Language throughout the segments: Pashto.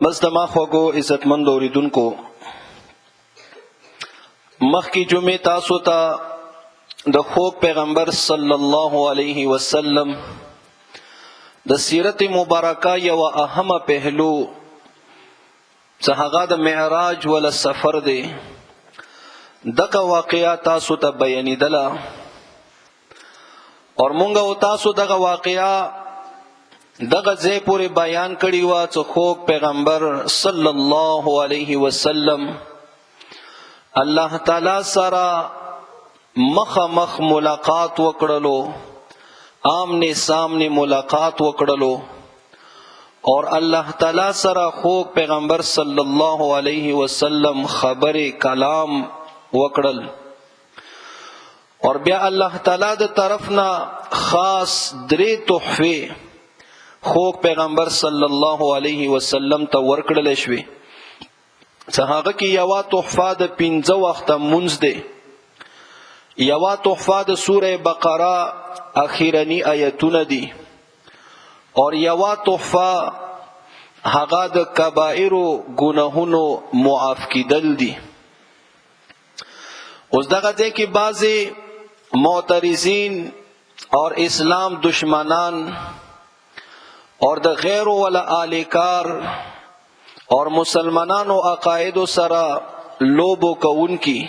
بس د ما خوږو عزتمند اوریدونکو، مخکې جمعې تاسو ته د خوږ پیغمبر صلی الله علیه وسلم د سیرت مبارکه یو اهمه پهلو چې هغه د معراج ولا سفر دی، دغه واقعیا تاسو ته بیانېدله. اور مونږ او تاسو دغه واقعیا دغه ځای پورې بیان کړی و چې خوږ پیغمبر صلی الله علیه وسلم الله تعالی سره مخ مخ ملاقات وکړلو، آمنے سامنے ملاقات وکړلو، اور الله تعالی سره خوږ پیغمبر صلی الله علیه وسلم خبرې کلام وکړل. اور بیا الله تعالی د طرف نه خاص درې تحفې خوږ پیغمبر صلی الله علیه وسلم ته ورکړل شوې، چې هغه کې یوه تحفه د 5 وخته مونځ دی، یوه تحفه د سوره بقره اخیرنی آیتونه دي، اور یوه تحفه هغه د کبائرو ګناهونو معاف کیدل دي. اوس دغه ځای کې بعضې معترضین اور اسلام دشمنان اور د غیرو ولا آلیکار اور مسلمانانو عقایدو سره لوبو کوونکي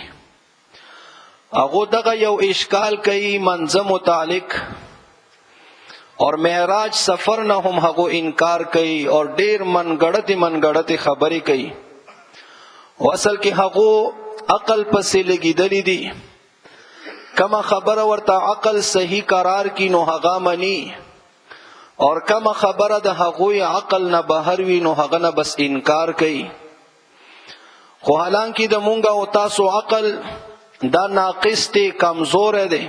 هغه دغه یو اشکال کوي منځه متعلق، اور معراج سفر نه هم هغه انکار کوي اور ډیر منګړتي منګړتي خبرې کوي. او اصل کې هغه عقل پسې لګیدلې دي، کما خبره ورته عقل صحیح قرار کی نو هغه مني، اور کما خبره د هغوی عقل نه بهر وي نو هغه نه بس انکار کوي. خو حالانکه د مونږ او تاسو عقل دا ناقص دی، کمزور دی.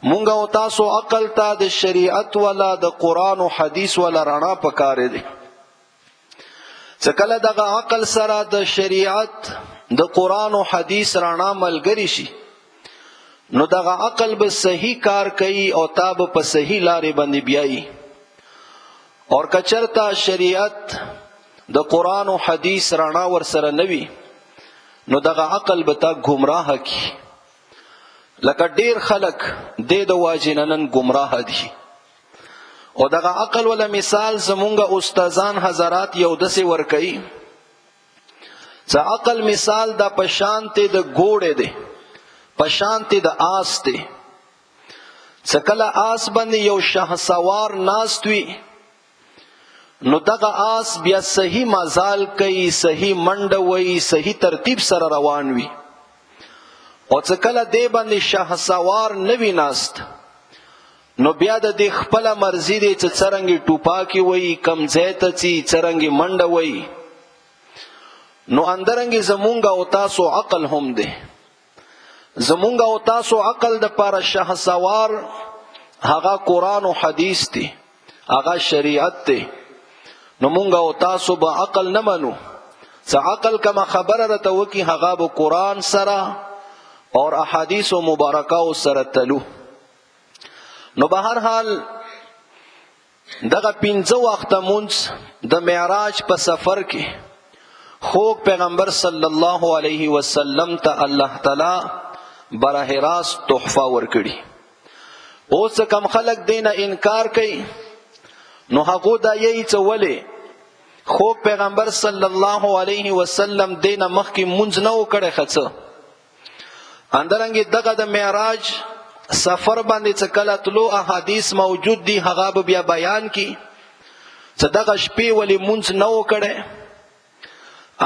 مونږ او تاسو عقل ته د شریعت ولا د قرآن او حدیث ولا رڼا پکار دی. چې کله دغه عقل سره د شریعت د قرآن او حدیث رڼا ملګری شي نو دغه عقل به صحیح کار کوي او تا به په صحیح لارې باندې بیایي. اور کچرتا شریعت د قرآن او حدیث رڼا ورسره نه وي نو دغه عقل به تا ګمراه کړي. لکه ډیر خلک د د واجننن ګمراه دي. او دغه عقل ولا مثال زمونږ استادان حضرات یو دسې ورکوي چې عقل مثال د پشانته د ګوړې دی، پشانته د آس دی. چې کله آس باندې یو شهسوار ناست وي نو دغه آس بیا صحیح مزال کوي، صحیح منډه وهي، صحیح ترتیب سره روان وي. او چې کله دی باندې شهسوار نه وي ناست نو بیا د دې خپله مرضي دی چې څرنګه ټوپاکې وهي، کم ځای ته ځي، څرنګه منډه وهي. نو اندرنګې زمونږ او تاسو عقل هم دی. زمونږ او تاسو عقل د پاره شهسوار هغه قرآن او حدیث دی، هغه شریعت دی. نو مونږ او تاسو به عقل نه منو. څه عقل کما خبره راته وکړي هغه به قرآن سره اور احادیث مبارکاو سره تلو. نو به هر حال دغه 5 وخته مونځ د معراج په سفر کې خوږ پیغمبر صلی الله علیه وسلم ته الله تعالی براه راست تحفه ورکړي. اوس کم خلک دینه انکار کوي نو هغه دا یی څه ولې خوږ پیغمبر صلی الله علیه وسلم دینه مخکې مونځ نه وکړي خڅه. اندرنګ دغه د معراج سفر باندې څه کله تلو احادیث موجود دي، هغه به بیا بیان کی چې دغه شپې ولې مونځ نه وکړي.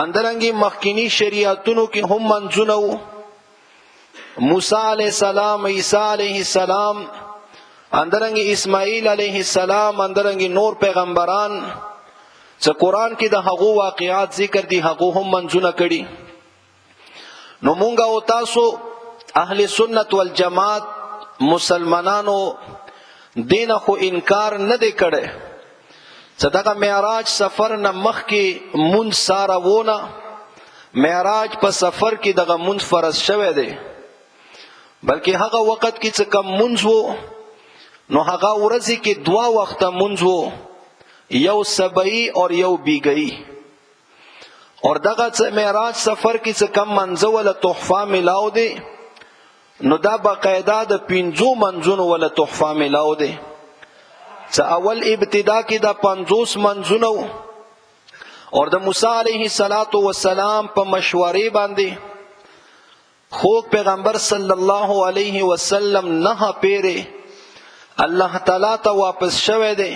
اندرنګ مخکینی شریعتونو کې هم منځونه وو. موسی علیه السلام، عیسی علیه السلام، اندرنګ اسماعیل علیه السلام، اندرنګ نور پیغمبران چې قرآن کې د هغو واقعات ذکر دي هغو هم منځونه کړي. نو مونږ او تاسو اهل سنت والجماعت مسلمانانو دین خو انکار نه دی کړی چې دغه معراج سفر نه مخکې مونځ ساره وونه، معراج په سفر کې دغه مونځ فرض شوی دی، بلکې هغه وخت کې چې کوم مونځ وو نو هغه ورځې کې 2 وخته مونځ وو. یو سبعی اور یو بیګئی. اور دغه څه معراج سفر کې څه کم منځه ولا تحفه ملاو دی، نو دا باقاعده د پنځو منځونو ولا تحفه ملاو دی. څه اول ابتدا کې دا 50 منځونه، اور د موسی علیه الصلاۃ والسلام په مشورې باندې خو پیغمبر صلی الله علیه وسلم نه پیره الله تعالی ته واپس شوه دی،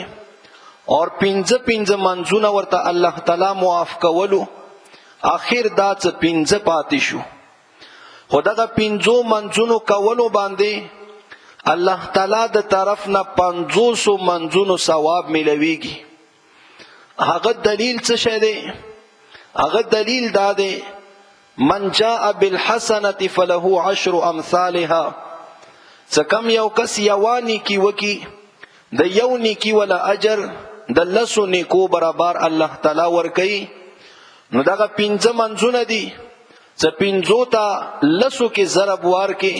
اور پنځه پنځه منځونه ورته الله تعالی معاف کولو. اخر دا څه پنځه پاتې شو، خو دغه پنځو منځونو کولو باندې الله تعالی د طرف نه 500 منځونو ثواب ملويږي. هغه دلیل څه شه دی؟ هغه دلیل دا دی، من جاء بالحسنه فله عشر امثالها. څه کم یو کس یوه نیکي وکي، د یو نیکي ولا اجر د لسو نیکو برابر الله تعالی ورکوي. نو دغه پنځه منځونه دي، څه پنځو ته لسو کې ضرب ورکې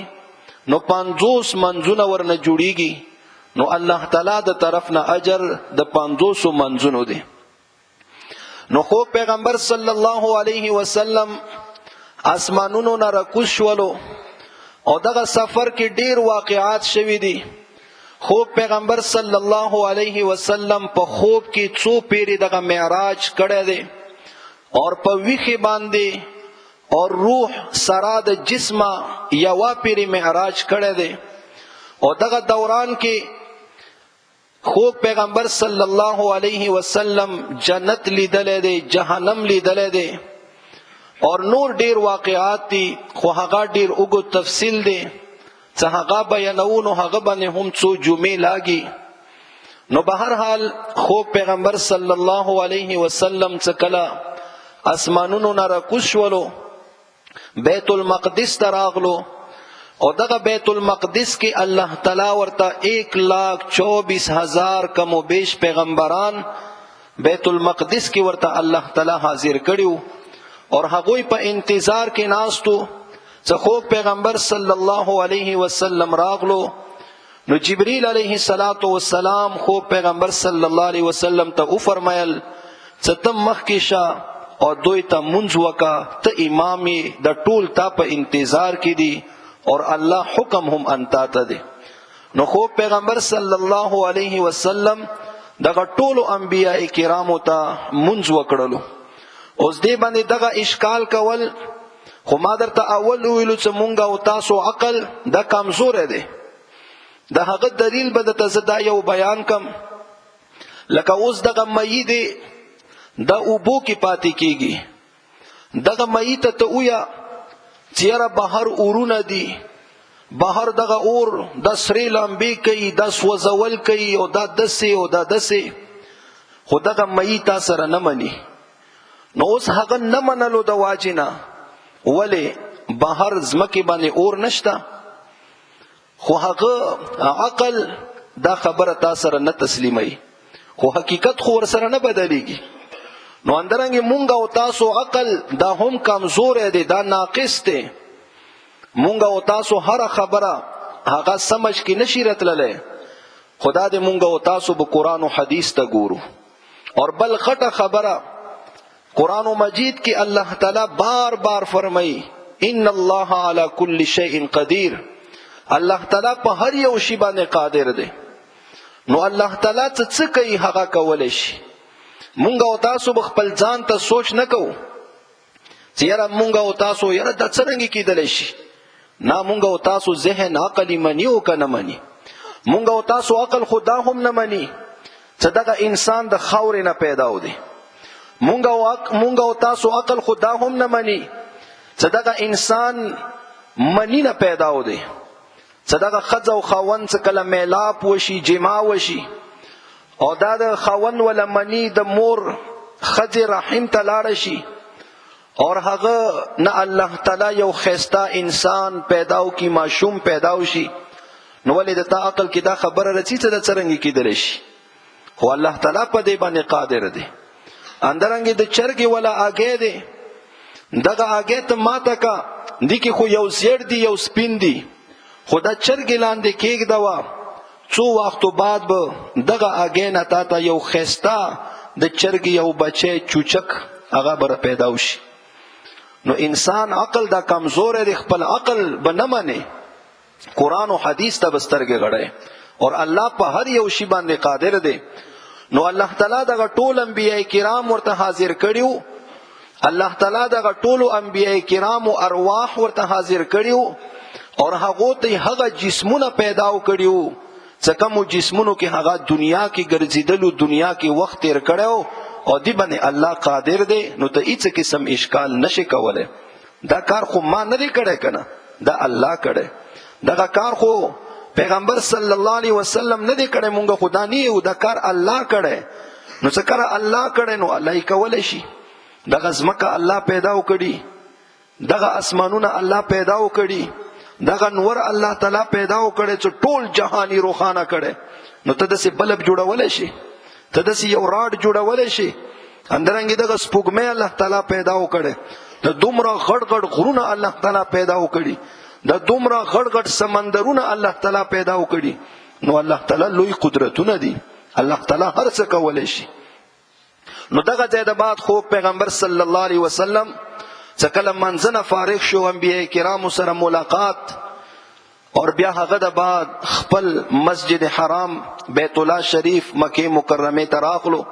نو 50 منځونه ورنه جوړیږي. نو الله تعالی د طرف نه اجر د 500 منځونو دی. نو خو پیغمبر صلی الله علیه وسلم اسمانونو نه راکوز شولو، او دغه سفر کې ډیر واقعات شوي دي. خو پیغمبر صلی الله علیه وسلم په خوب کې څو پیری دغه معراج کړی دی، اور په ویخې باندې اور روح سره د جسمه یوه پیری معراج کړی دی. او دغه دوران کې خو پیغمبر صلی الله علیه وسلم جنت لیدلی دی، جهنم لیدلی دی، اور نور ډیر واقعات دي، خو هغه ډیر اوږد تفصیل دی، څه هغه بیانوو نو هغه باندې هم څو جمعې لاګي. نو بهر حال خو پیغمبر صلی الله علیه وسلم څه کله اسمانونو نه راکوز شولو، بیت المقدس ته راغلو، او دغه بیت المقدس کې الله تعالی ورته 1,24,000 کم و بیش پیغمبران بیت المقدس کې ورته الله تعالی حاضر کړیو، اور هغوی په انتظار کې ناستو. څه خو پیغمبر صلی الله علیه وسلم راغلو، نو جبرئیل علیه الصلاۃ والسلام خو پیغمبر صلی الله علیه وسلم ته وفرمایل څه ته مخکې شه او دوی ته مونځ وکا، ته امام یې، د ټول تا په انتظار کې دي، اور الله حکم هم انتا ته دی. نو خو پیغمبر صلی الله علیه وسلم دغه ټولو انبیاء کرامو ته مونځ وکړلو. اوس دې باندې دغه اشکال کول، خو ما درته اول وویلو چې مونږ او تاسو عقل دا کمزوری دی. د هغه دلیل به درته زه دا یو بیان کم. لکه اوس دغه مئی دی، دا اوبو کې پاتې کیږي، دغه مئی ته ته ووایه چې یاره بهر اورونه دي، بهر دغه اور دا سرې لمبې کوي، دا سوځول کوي، او دا دسې او دا دسې، خو دغه مئی تا سره نه مني. نو اوس هغه نه منلو د واجې نه، ولې بهر ځمکې باندې اور نشته، خو هغه عقل دا خبره تا سره نه تسلیموي، خو حقیقت خو ورسره نه بدلیږي. نو اندرنګ مونږ او تاسو عقل دا هم کمزوری دی، دا ناقص دی. مونږ او تاسو هره خبره هغه سمج کې نشي راتللی، خدا دې مونږ او تاسو به قرآن او حدیث ته ګورو. اور بل غټه خبره قرآن مجید کې الله تعالی بار بار فرمایي ان الله علی کل شیء قدیر. الله تعالی په هر یو شی باندې قادر دی. نو الله تعالی څه څه کوي هغه کولی شي. مونږ او تاسو به خپل ځان ته سوچ نه کوو چې یاره مونږ او تاسو یاره دا څرنګه کېدلی شي. نه، مونږ او تاسو ذهن عقل مني او که نه مني. مونږ او تاسو عقل خو دا هم نه مني چې دغه انسان د خاورې نه پیدا و دی. مونږ او تاسو عقل خو دا هم نه مني چې دغه انسان منی نه پیدا و دی. چې دغه ښځه او خاوند څه کله میلاپ وشي، جما وشي، او دا د خاوند ولا منی د مور ښځې رحم ته لاړه شي، اور هغه نه الله تعالی یو ښایسته انسان پیدا وکړي، ماشوم پیدا وشي، نو ولې د تا عقل کې دا خبره رسي چې دا څرنګه کېدلی شي؟ خو الله تعالی په دې باندې قادر دی. اندرنګ د چرګې ولا اګې دی، دغه اګې ته ماته کا، دې کې خو یو زیړ دی یو سپین دی، خو دا چرګې لاندې کېږده وه، څو وختو بعد به دغه اګې نه تا ته یو خستا د چرګ یو بچی چوچک هغه بر پیدا وشي. نو انسان عقل دا کمزور دی، خپل عقل به نه مني، قرآن او حدیث ته بسترګې غړی، اور الله په هر یو شی باندې قادر دی. نو الله تعالی دغه ټول انبیای کرام ورته حاضر کړیو، الله تعالی دغه ټول انبیای کرام او ارواح ورته حاضر کړیو، اور هغه ته هغه جسمونه پیدا کړیو چې کوم جسمونو کې هغه دنیا کې ګرځیدلو، دنیا کې وخت تیر کړو، او دی باندې الله قادر دی. نو ته هیڅ قسم اشکال نشي کولای. دا کار خو ما نه دی کړی کنه، دا الله کړی. دغه کار خو پیغمبر صلی الله علیه وسلم نه دی کړی، مونږ خدا نه یو، دا کار الله کړی. نو څه کار الله کړی، نو الله یې کولی شي. دغه ځمکه الله پیدا وکړي، دغه اسمانونه الله پیدا وکړي، دغه نور الله تعالی پیدا وکړي چې ټول جهانی روښانه کړي. نو ته داسې بلب جوړولی شي، ته داسې یو راډ جوړولی شي. اندرنګ دغه سپوږمۍ الله تعالی پیدا وکړي، د دومره غټ غټ غرونه الله تعالی پیدا وکړي، د دومره غټ غټ سمندرونه الله تعالی پیدا وکړي. نو الله تعالی لوی قدرتونه دي، الله تعالی هر څه کولی شي. نو دغه ځای د بعد خو پیغمبر صلی الله علیه وسلم چې کله منځنه فارغ شو، انبیای کرامو سره ملاقات، اور بیا هغه د بعد خپل مسجد حرام بیت الله شریف مکه مکرمه ته راغلو.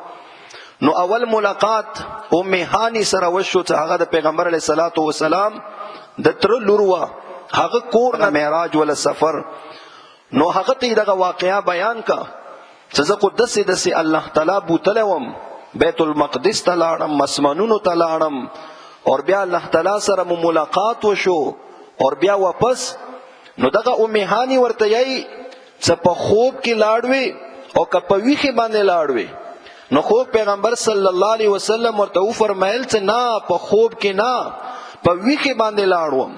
نو اول ملاقات ام هانی سره وشو چې هغه د پیغمبر علیه الصلاۃ والسلام د تر لور وه، هغه کور نه معراج ولا سفر. نو هغه ته دغه واقعا بیان کا چې زه خو دسې دسې الله تعالی بوتلی وم، بیت المقدس ته لاړم، اسمانونو ته لاړم، اور بیا الله تعالی سره مو ملاقات وشو، اور بیا واپس. نو دغه ام هانی ورته یی چې په خوب کې لاړ وي او که په ویښې باندې لاړ وي. نو خو پیغمبر صلی الله علیه وسلم ورته وفرمایل چې نه، په خوب کې نه، په ویښې باندې لاړ وم.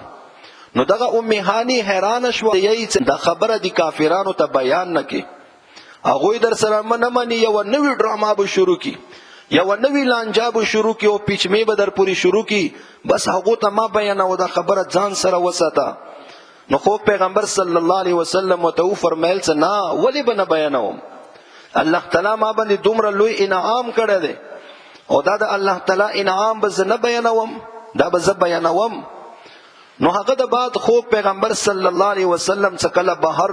نو دغه ام هانی حیران شوه، یی چې دا خبره دی کافرانو ته بیان نه کی، هغوی در سره نه مني، یوه نوې ډرامه به شروع کی، یوه نوې لانجه به شروع کی، او پیچمې به در پورې شروع کی، بس هغو ته ما بیانوه، دا خبره ځان سره وساته. نو خو پیغمبر صلی الله علیه وسلم ورته وفرمیل چې نه، ولې به نه بیانوم، الله تعالی ما باندې دومره لوی انعام کړی دی، او دا د الله تعالی انعام به زه نه بیانوم، دا به زه بیانوم. نو هغه د بعد خو پیغمبر صلی الله علیه وسلم څخه کله بهر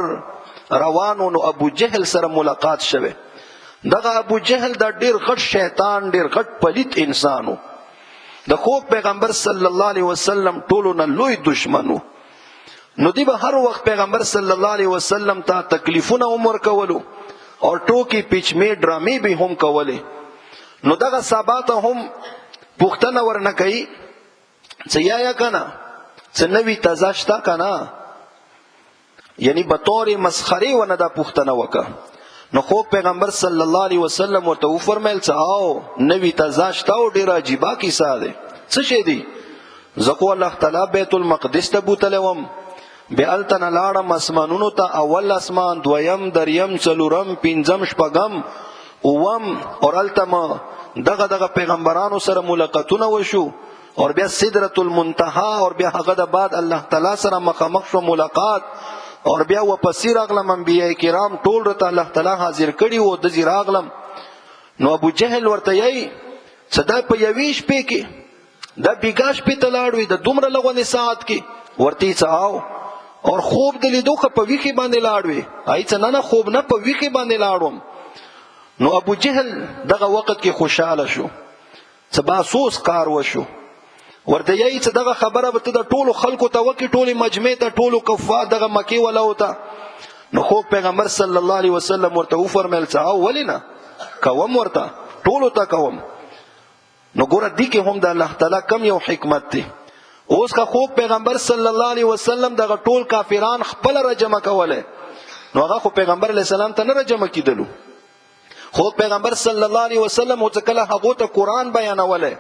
روانو، نو ابو جهل سره ملاقات شوه. دغه ابو جهل دا ډیر غټ شیطان، ډیر غټ پلیت انسانو، د خو پیغمبر صلی الله علیه وسلم ټولو نه لوی دشمنو. نو دی به هر وخت پیغمبر صلی الله علیه وسلم ته تکلیفونه هم ورکولو، او ټوکې پیچمې ډرامې به هم کولې. نو دغه صحابه ته هم پوښتنه ورنه کوي چې یا یا کنه څه نوی تازه شته کنه، یعنی به طور مسخرې ونه دا پوښتنه وکړه. نو خو پیغمبر صلی الله علیه وسلم ورته وفرمایل چې آو نوی تازه شته او ډیره عجیبه کیسه ده. څه شی دی؟ زه خو الله تعالی بیت المقدس ته بوتلی وم، بیا هلته نه لاړم اسمانونو ته، اول اسمان، دویم، دریم، څلورم، پنځم، شپږم، اووم، اور هلته ما دغه دغه پیغمبرانو سره ملاقاتونه وشو، اور بیا سدرة المنتهى، اور بیا هغه د بعد الله تعالی سره مخامخ شو ملاقات، اور بیا واپسی راغلم، انبیاء کرام ټول راته الله تعالی حاضر کړي وو، دځي راغلم. نو ابو جهل ورته یی چې دا په یوې شپې کې، دا بیګا شپې ته لاړ وي، د دومره لغونې ساعت کې ورته یې څه آو، اور خوب د لیدو که په ویښې باندې لاړ وي، آی څه نه نه، خوب نه، په ویښې باندې لاړ وم. نو ابو جهل دغه وخت کې خوشاله شو چې باسوس کار وشو. ورته یی چې دغه خبره به ته د ټولو خلکو ته وکړې، ټولې مجمع ته، ټولو کفار دغه مکې ولاو ته. نو خو پیغمبر صلی الله علیه وسلم ورته وفرمیل چې او ولې نه کوم، ورته ټولو ته کوم. نو ګوره دې کې هم د الله تعالی کم یو حکمت دی. اوس که خو پیغمبر صلی الله علیه وسلم دغه ټول کافران خپل راجمع کوله، نو هغه خو پیغمبر علیه السلام ته نه راجمع کیدلو. خو پیغمبر صلی الله علیه وسلم چې کله هغه ته قرآن بیانوله،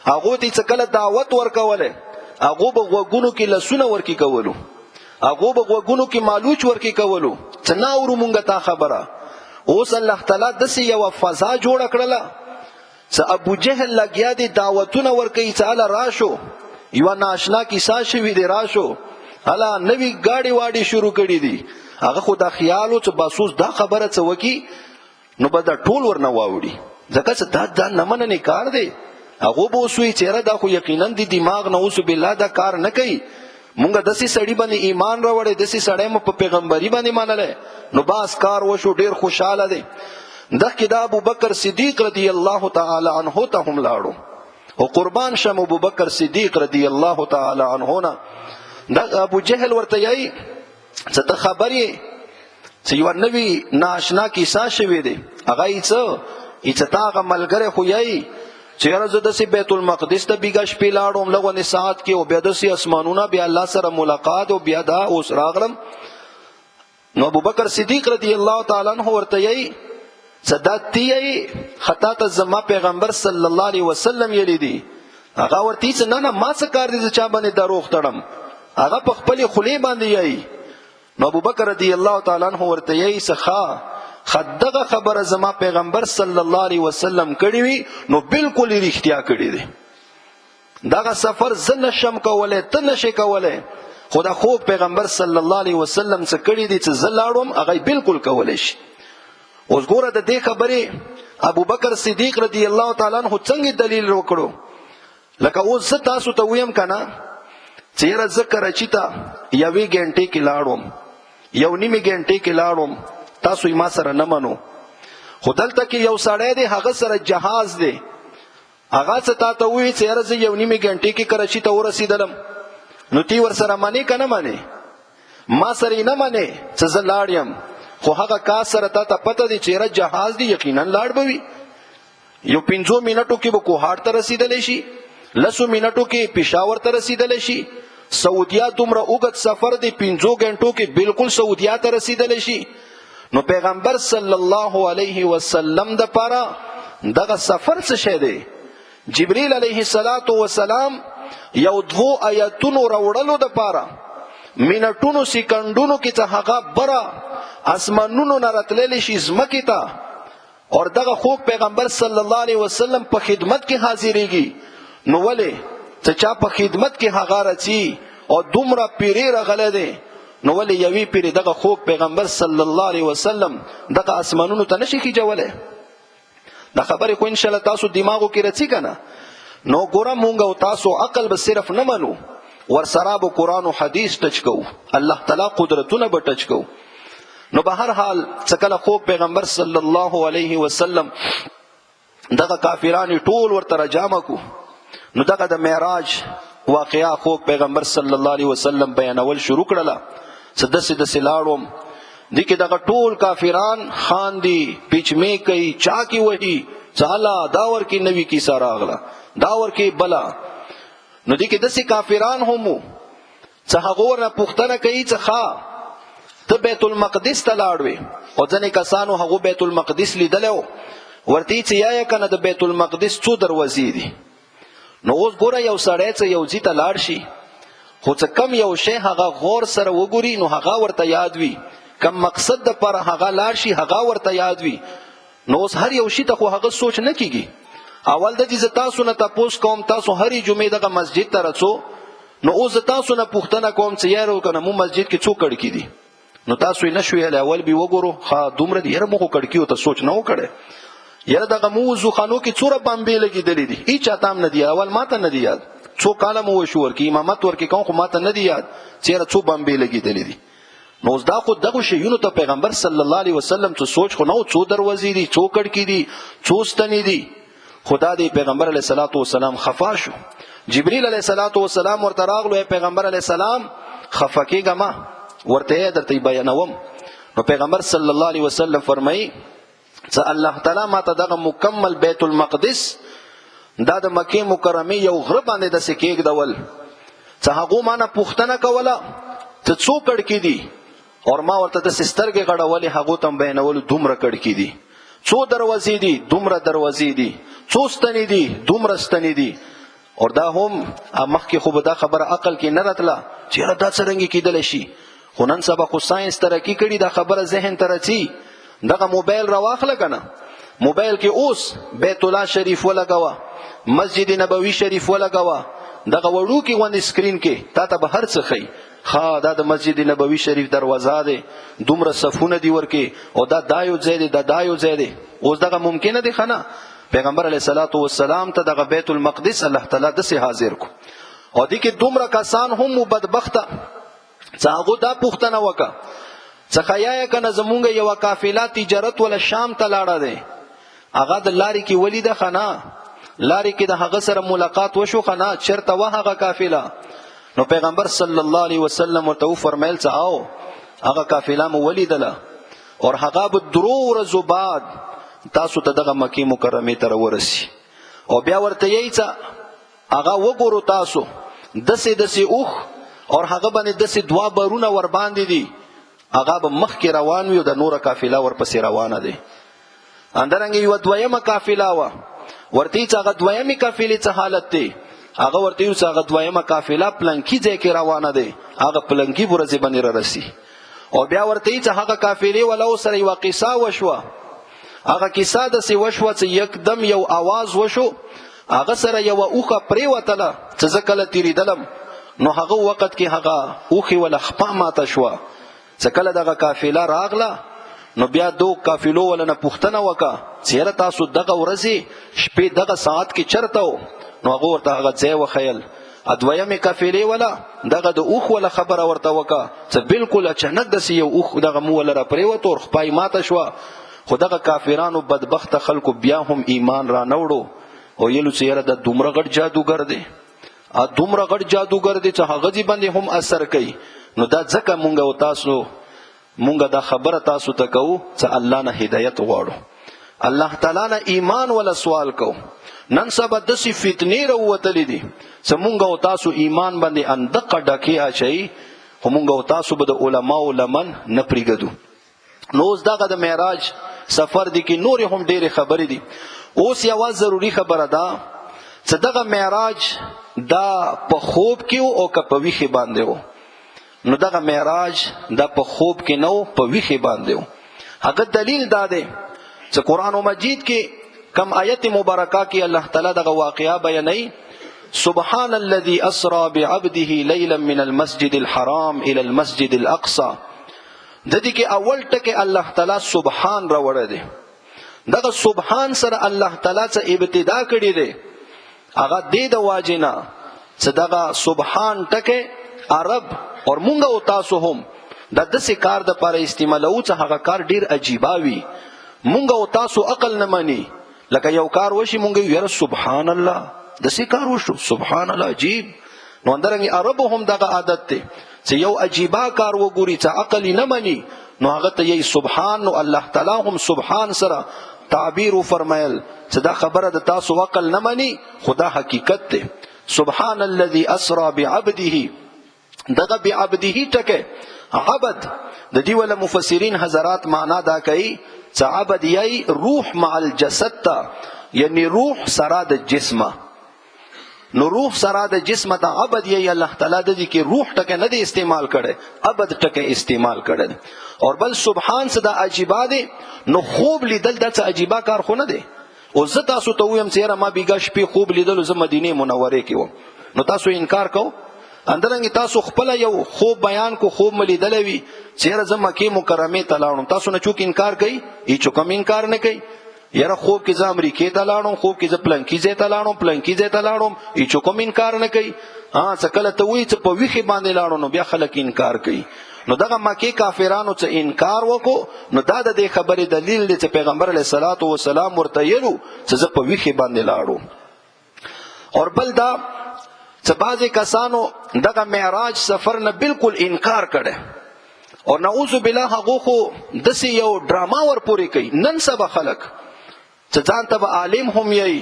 هغه ته چې کله دعوت ورکوله، هغه به غوږونو کې لسونه ورکی کولو، هغه به غوږونو کې مالوچ ورکی کولو چې نه اورو مونږ تا خبره. اوس الله تعالی داسې یوه فضا جوړه کړله چې ابو جهل لګیا دی دعوتونه ورکوي چې هله راشو، یوه ناشنا کیسه شوې دی، راشو، هله نوي ګاډي واډي شروع کړي دي، هغه خو دا خیال و چې باسوس دا خبره څه وکي نو به دا ټول ورنه واوړي، ځکه چې دا دا نه مننې کار دی. هغه به اوس وایي چې یاره دا خو یقینا د دماغ نه اوس بالله دا کار نه کوي، مونږ داسې سړي باندې ایمان راوړی، داسې سړی مو په پیغمبري باندې منلی، نو باس کار وشو، ډیر خوشحاله دی. دغه دا ابو بکر صدیق رضی الله تعالی عنه ته هم لاړو او قربان شم ابو بکر صدیق رضی الله تعالی عنه نه. دا ابو جهل ورته یی څه ته خبر یې چې یو نوی ناشنا کیسه شوې دی؟ هغه یې څه چې تا هغه ملګری خو یی چې یاره زه داسې بیت المقدس ته بیګا شپې لاړم لغونې ساعت کې، او بیا داسې اسمانونه، بیا الله سره ملاقات، او بیا دا اوس راغلم. نو ابو بکر صدیق رضی الله تعالی عنہ ورته یی څه دا تی یی خطا ته زما پیغمبر صلی الله علیه وسلم یلی دی. هغه ورته چې نه نه ما څه کار دی چې چا باندې دروغ تړم، هغه په خپل خلی باندې یی. نو ابو بکر رضی الله تعالی عنہ ورته یی څخه خدغه خبره زما پیغمبر صلی الله علیه وسلم کړی وی نو بالکل رښتیا کړی دی. دغه سفر زه نشم کولای، ته نشې کولای، خو دا خوب پیغمبر صلی الله علیه وسلم څه کړی دی چې زه لاړم هغه بالکل کولای شي. اوس ګوره د دې خبرې ابو بکر صدیق رضی الله تعالی عنہ څنګه دلیل وکړو. لکه اوس زه تاسو ته ویم کنه چې یاره زه کراچي ته یوې ګنټې کې لاړم، یو نیمې ګنټې کې لاړم، تاسو یې ما سره نه منو، خو دلته کې یو سړی دی هغه سره جهاز دی، هغه څه تا ته ووایي چې یاره زه یو نیمې ګنټې کې کراچي ته ورسېدلم، نو تی ورسره منې که نه منې؟ ما سره یې نه منې چې زه لاړ یم، خو هغه کاس سره تا ته پته دی چې یاره جهاز دی یقینا لاړ به وي، یو 5 منټو کې به کوهاټ ته رسېدلی شي، 10 منټو کې پېښور ته رسېدلی شي، سعودیا دومره اوږد سفر دی 5 غنټو کې بالکل سعودیا ته رسېدلی شي. نو پیغمبر صلی الله علیه وسلم د پاره دغه سفر څه شی دی؟ جبرئیل علیه الصلاۃ والسلام یو دوو آیتونو راوړلو د پاره منټونو سیکنډونو کې څه هغه بره اسمانونو نه راتللی شي ځمکې ته، اور دغه خوږ پیغمبر صلی الله علیه وسلم په خدمت کې حاضرېږي. نو ولې چې چا په خدمت کې هغه راځي او دومره پیرې راغلی دی، نو ولې یوې پیرې دغه خوږ پیغمبر صلی الله علیه وسلم دغه اسمانونو ته نشي خیجولی؟ دا خبرې خو انشاءالله تاسو دماغو کې راځي که نه؟ نو ګوره مونږ او تاسو عقل به صرف نه منو، ورسره به قرآن او حدیث ټچ کوو، الله تعالی قدرتونه به ټچ کوو. نو به هر حال څه کله خوږ پیغمبر صلی الله علیه وسلم دغه کافران ټول ورته راجامه کو، نو دغه د معراج واقعا خوږ پیغمبر صلی الله علیه وسلم بیانول شروع کړله. څه داسې داسې لاړم دي کې دغه ټول کافران خاندي، پیچمې کوي، چا کې وهي، څه هله دا ورکې نوې کیسه راغله، دا ورکې بله. نو دي کې داسې کافران هم وو څه هغو ورنه پوښتنه کوي څه ښه ته بیت المقدس ته لاړ وې، او ځینې کسانو هغو بیت المقدس لیدلی و، ورته یې چې یا که نه د بیت المقدس څو دروازې دي. نو اوس ګوره یو سړی څه یو ځای ته لاړ شي، خو څه کم یو شی هغه غور سره وګوري نو هغه ورته یاد وي، کم مقصد د پاره هغه لاړ شي هغه ورته یاد وي. نو اوس هر یو شي ته خو هغه سوچ نه کیږي. اول د دې زه تاسو نه تپوس کوم، تاسو هرې جمعې دغه مسجد ته رڅو، نو اوس زه تاسو نه پوښتنه کوم چې یاره که نه مو مسجد کې څو کړکۍ دي؟ نو تاسو یې نه شو ویلی، اول به وګورو ښه دومره دي، یاره مو خو کړکیو ته سوچ نه و کړی، یاره دغه مو وضوخانو کې څومره بمبې لګېدلې دي، هیچا ته هم نه دي، اول ما ته نه دي یاد، څو کاله مو وشو ورکې امامت ورکې کوم، خو ما ته نه دي یاد چې یاره څو بمبې لګېدلې دي. نو اوس دا خو دغو شیونو ته پیغمبر صلی الله علیه وسلم څه سوچ خو نه و، څو دروازې دي، څو کړکۍ دي، څو ستنې دي. خدا دې پیغمبر علیه الصلاۃ والسلام خفا شو. جبرئیل علیه الصلاۃ والسلام ورته راغلو، ای پیغمبر علیه السلام خفه کېږه مه، ورته یې درته بیانوم. نو پیغمبر صلی الله علیه وسلم فرمایي چې الله تعالی ما ته دغه مکمل بیت المقدس دا د مکې مکرمې یو غره باندې داسې کېږدول چې هغو ما نه پوښتنه کوله چې څو کړکۍ دي، اور ما ورته داسې سترګې غړولې، هغو ته هم بیانولو دومره کړکۍ دي، څو دروازې دي، دومره دروازې دي، څو ستنې دي، دومره ستنې دي. اور دا هم مخکې خو به دا خبره عقل کې نه راتله چې یاره دا څرنګه کېدلی شي، خو نن سبا خو ساینس ترقي کړي، دا خبره ذهن ته راځي. دغه موبایل راواخله که نه، موبایل کې اوس بیت الله شریف ولګوه، مسجد نبوي شریف ولګوه، دغه وړوکي غوندې سکرین کې تا ته به هر څه ښیي. ښا دا د مسجد نبوي شریف دروازه ده، دومره صفونه دی ورکه، او دا دایو ځای دی، دا دایو ځای دی. اوس دغه ممکنه دی خنه؟ پیغمبر علیه الصلاۃ والسلام ته دغه بیت المقدس الله تعالی د سه حاضر کو، او دې کې دومره کسان هم بدبخته چې هغه دا پوښتنه وکړه څه خیا کنه زمونږ یو قافله تجارت ولا شام ته لاړه ده، هغه د لارې کې ولیده خنا، لارې کې د هغه سره ملاقات وشو خنا، چرته وه هغه قافله؟ نو پیغمبر صلی الله علیه وسلم ورته وفرمایل چې آو هغه قافله مو ولیدله، او هغه به درو ورځو بعد تاسو ته دغه مکې مکرمې ته ورسي. او بیا ورته یی چې هغه وګورو تاسو دسې دسې اوښ، او هغه باندې دسې دوا برونه ور باندې دي، هغه به مخکې روان وي او د نوره قافله ورپسې روانه ده. اندرنګ یو دویمه قافله وه، ورته چې هغه دویمې قافلې څه حالت دی، هغه ورته یو چې هغه دویمه قافله پلنکی ځای کې روانه ده، هغه پلنکی ورځې باندې را رسي. او بیا ورته چې هغه قافلې ولو سره یوه قصه وشوه، هغه قصه داسې وشوه چې یکدم یو आवाز وشو، هغه سره یوه اوښه پرېوتله چې زه کله تېرېدلم نو هغه وخت کې هغه اوښې وله خپه ماته شوه. چې کله دغه قافله راغله نو بیا دو قافلو وله نه پوښتنه وکړه چې یاره تاسو دغه ورځې شپې دغه ساعت کې چېرته و؟ نو هغه ورته هغه ځای وښیل. دویمې قافلې وله دغه د اوښ وله خبره ورته وکړه چې بالکل اچانک داسې یو اوښ دغه مو وله راپرېوتو او خپه یې ماته شوه. خو دغه کافرانو بدبخته خلکو بیا هم ایمان را نه وړو او یلو چې یاره دا دومره غټ جادوګر دی، دومره غټ جادوګر دی چې هغه ځای باندې هم اثر کوي. نو دا ځکه مونږ او تاسو مونږ دا خبره تاسو ته کوو چې الله نه هدایت غواړو، الله تعالی نه ایمان ولا سوال کوو. نن سبا داسې فتنې راووتلې دي چې مونږ او تاسو ایمان باندې اندقه ډکې اچوي، خو مونږ او تاسو به د علماو لمن نه پرېږدو. نو اوس دغه د معراج سفر دی کې نورې هم ډېرې خبرې دي. اوس یوه ضروري خبره ده چې دغه معراج دا په خوب کې و او که په ویښې باندې و؟ نو دغه معراج دا په خوب کې نه و، په ویښې باندې و. هغه دلیل دا دی چې قرآن مجید کې کم آیت مبارکه کې الله تعالی دغه واقعه بیانوي، سبحان الذي اسرا بعبده ليلا من المسجد الحرام الى المسجد الاقصى. د دې کې اول ټکی الله تعالی سبحان راوړی دی. دغه سبحان سره الله تعالی څه ابتدا کړې دی، هغه دې د واجنه چې دغه سبحان ټکی عرب اور مونږ او تاسو هم د داسې کار د پاره استعمالوو چې هغه کار ډیر عجیبه وي، مونږ او تاسو عقل نه مني. لکه یو کار وشي مونږ یو یاره سبحان الله داسې کار وشو، سبحان الله عجیب. نو اندرنګ عربو هم دغه عادت دی چې یو عجیبه کار وګوري چې عقل نه مني نو هغه ته یې سبحان. نو الله تعالی هم سبحان سره تعبیر وفرمایل چې دا خبره د تاسو عقل نه مني خو دا حقیقت دی. سبحان الذي اسرا بعبده، دغه بعبده ټکی عبد د دې ولا مفسرین حضرات معنا دا کوي چې عبد یی روح مع الجسد ته، یعنی روح سره د جسمه. نو روح سره د جسم ته عبد یی الله تعالی د دې کې روح ټکی نه دی استعمال کړي، عبد ټکی استعمال کړي. اور بل سبحان څه د عجیبه دی، نو خوب لیدل د څه عجیبه کار خو نه دی. او زه تاسو ته ویم چې یاره ما بیګا شپې خوب لیدلو، زه مدینې منورې کې وم، نو تاسو انکار کو؟ اندرنګ تاسو خپل یو خوب بیان کو، خوب مې لیدلی وي چې یاره زه مکې مکرمې ته لاړم، تاسو نه څوک انکار کوي؟ هیڅوک هم انکار نه کوي. یاره خوب کې زه امریکې ته لاړم، خوب کې زه پلنکي ځای ته لاړم، پلنکي ځای ته لاړم، هیڅوک هم انکار نه کوي. ها څه کله ته وایي چې په ویښې باندې لاړو نو بیا خلک انکار کوي. نو دغه مکې کافرانو څه انکار وکړو، نو دا د دې خبرې دلیل دی چې پیغمبر علیه الصلاة والسلام ورته ویلو چې زه په ویښې باندې لاړو. اور بل دا چې بعضې کسانو دغه معراج سفر نه بالکل انکار کړی، او نعوذ بالله هغو خو داسې یو ډرامه ورپورې کوي. نن سبا خلک چې ځان ته به عالم هم یی،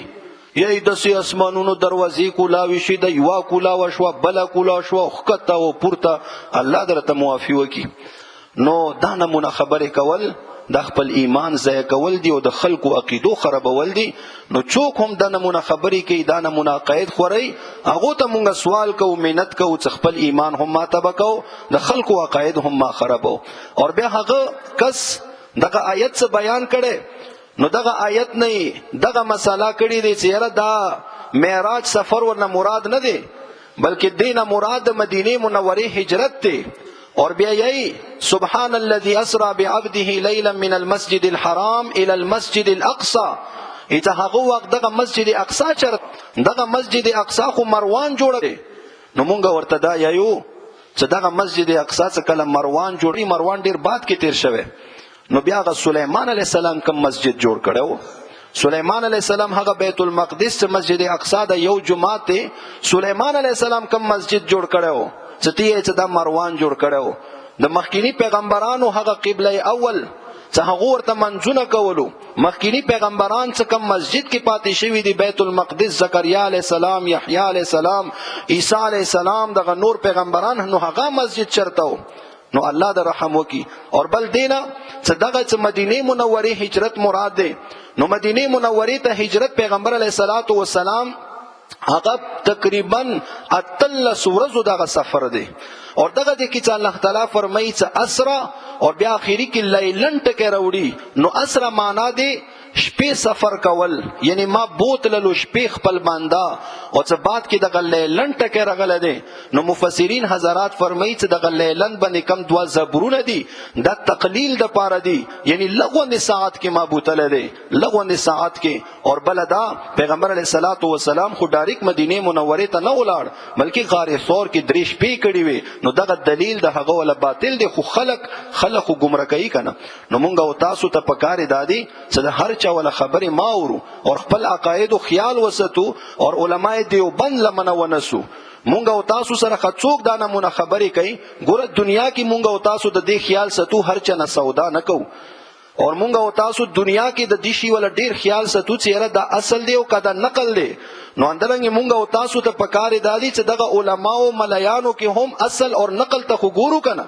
یی داسې اسمانونو دروازې کولاوې شي، د یوه کولاوه شوه، بله کولا شوه، ښکته او پورته، الله درته معافي وکړي. نو دا نمونه خبرې کول د خپل ایمان ضایع کول دي او د خلکو عقیدو خرابول دي. نو څوک هم دا نمونه خبرې کوي، دا نمونه عقاید خوري، هغو ته مونږ سوال کوو، منت کوو چې خپل ایمان هم ماته به کوو، د خلکو عقاید هم ما خرابو. اور بیا هغه کس دغه آیت څه بیان کړي، نو دغه آیت نه دغه مسله کړې دی چې یاره دا معراج سفر ورنه مراد نه دی، بلکې دینه مراد مدینه منوره هجرت دی. اور بیا یی سبحان الذي اسرا بعبده ليلا من المسجد الحرام الى المسجد الاقصى. ایته هغه وخت دغه مسجد اقصا چر دغه مسجد اقصا خو مروان جوړ دی. نو مونږ ورته دا یو چې دغه مسجد اقصا څخه کله مروان جوړی، مروان ډیر بعد کې تیر شوی. نو بیا هغه سلیمان علی السلام کوم مسجد جوړ کړو؟ سلیمان علی السلام هغه بیت المقدس چې مسجد اقصا د یو جماعت دی، سلیمان علی السلام کوم مسجد جوړ کړو چې تی چې دا مروان جوړ کړو؟ د مخکینی پیغمبرانو هغه قبله اول چې هغه ورته منځونه کولو، مخکینی پیغمبران چې کوم مسجد کې پاتې شوی دی، بیت المقدس، زکریا علی السلام، یحیی علی السلام، عیسی علی السلام، دغه نور پیغمبران، نو هغه مسجد چرته؟ نو الله د رحم وکي. اور بل دینا چې دغه چې مدینه منوره هجرت مراد دی، نو مدینه منوره ته هجرت پیغمبر علیه الصلاۃ والسلام هغه تقریبا 18 ورځو دغه سفر دی. اور دغه د کې چې الله تعالی فرمایي چې اسرا، اور بیا اخیری کې لیلن ټکی راوړي، نو اسرا معنا دی شپې سفر کول، یعنی ما بوتللو شپې خپل بندا. او څه بعد کې دغه لیلن ټکی راغلی دی، نو مفسرین حضرات فرمایي چې دغه لیلن باندې کم دوه زبرونه دي، دا تقلیل د پاره دي، یعنی لغوندې ساعت کې ما بوتلی دی، لغوندې ساعت کې. اور بل دا پیغمبر علیه الصلاۃ والسلام خو ډایرک مدینه منوره ته نه ولاړ، بلکې غار ثور کې درې شپې کړې وې. نو دغه دلیل د هغه ولا باطل دی، خو خلک خو ګمراه کوي کنه. نو مونږ او تاسو ته پکار دادی چې د هر چا ولا خبرې ما اورو اور خپل عقاید او خیال وساتو اور علماء دیوبند لمنه ونسو. مونږ او تاسو سره خڅوک دا نمونه خبرې کوي، ګوره دنیا کې مونږ او تاسو د دې خیال ساتو هر چا نه سودا نه کوو. اور مونږ او تاسو دنیا کې د دې شی ولا ډیر خیال ساتو چې یاره دا اصل دی او کدا نقل دی. نو اندرنګ مونږ او تاسو ته پکار دادی چې دغه علما او ملایانو کې هم اصل اور نقل ته خو ګورو کنه.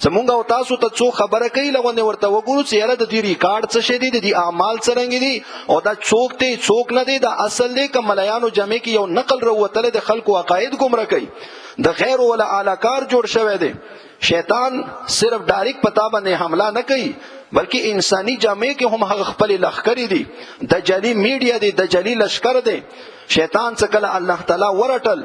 چې مونږ او تاسو ته څو خبره کوي لغونه ورته وګورو چې یاره د دې ریکارډ څه شی دی، د دې اعمال څرنګه دي، او دا څوک دی څوک نه دی، دا اصل دی که ملایانو جمع کې یو نقل راوتلی د خلکو عقاید ګمراه کوي، د غیر ولا اعلی کار جوړ شوی دی. شیطان صرف ډایرک پتا باندې حمله نه کوي، بلکې انساني جامع کې هم هغه خپل لښکرې دي، دجالي میډیا دی، دجالي لشکر دی. شیطان څخه کله الله تعالی ورټل،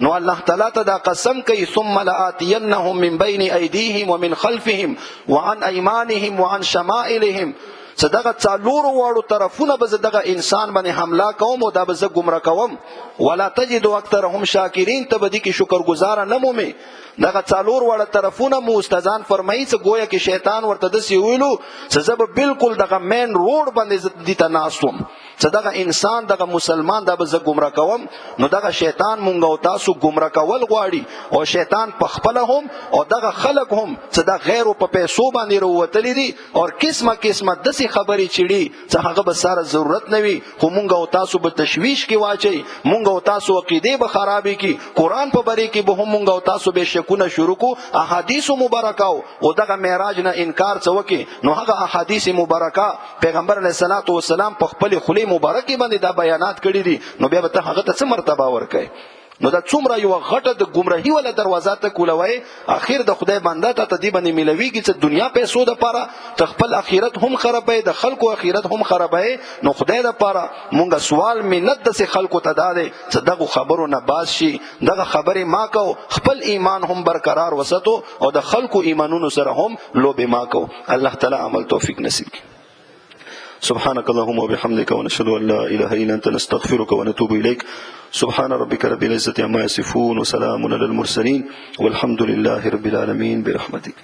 نو الله تعالی ته دا قسم کوي، ثم لآتینهم من بین ایدیهم ومن خلفهم وعن ایمانهم وعن شمائلهم. چې دغه څلورو واړو طرفونه به زه دغه انسان باندې حمله کوم او دا به زه ګمراه کوم. ولا تجد اکثرهم شاکرین، ته به دې کې شکرګزاره نه مومې. دغه څلور واړه طرفونه مو استادان فرمایي چې گویا کې شیطان ورته داسې ویلو چې زه به بالکل دغه مین روډ باندې زه دې ته ناست وم، چې دغه انسان دغه مسلمان دا به زه ګمراه کوم. نو دغه شیطان مونږ او تاسو ګمراه کول غواړي، او شیطان په خپله هم او دغه خلک هم چې دا غیرو په پیسو باندې راوتلي دي او قسمه قسمه داسې خبرې چړي چې هغه به سره ضرورت نه وي، خو مونږ او تاسو به تشویش کې واچي، مونږ او تاسو عقیدې به خرابې کړي، قرآن په باره کې به هم مونږ او تاسو به شکونه شروع کو، احادیث مبارکه او دغه معراج نه انکار څه وکي. نو هغه احادیث مبارکه پیغمبر علیه الصلاۃ والسلام په خپل خولې مبارکې باندې دا بیانات کړي دي، نو بیا به ته هغه ته څه مرتبه ورکوې؟ نو دا څومره یو غټه د ګمراهي ولا دروازه ته کولوي، اخر د خدای بنده ته دې باندې ملويږي چې دنیا پیسو د پاره ته خپل اخرت هم خرابوي، د خلکو اخرت هم خرابوي. نو خدای د پاره مونږ سوال منت داسې خلکو ته دا دی چې دغه خبرو نه باز شي، دغه خبرې ما کو، خپل ایمان هم برقرار وساتو او د خلکو ایمانونو سره هم لوبې ما کو. الله تعالی عمل توفیق نصیب کړي. سبحانك اللهم وبحمدك ونشهد أن لا إله إلا أنت نستغفرك ونتوب إليك. سبحان ربك رب العزة عما يصفون وسلام على المرسلين والحمد لله رب العالمين برحمتك.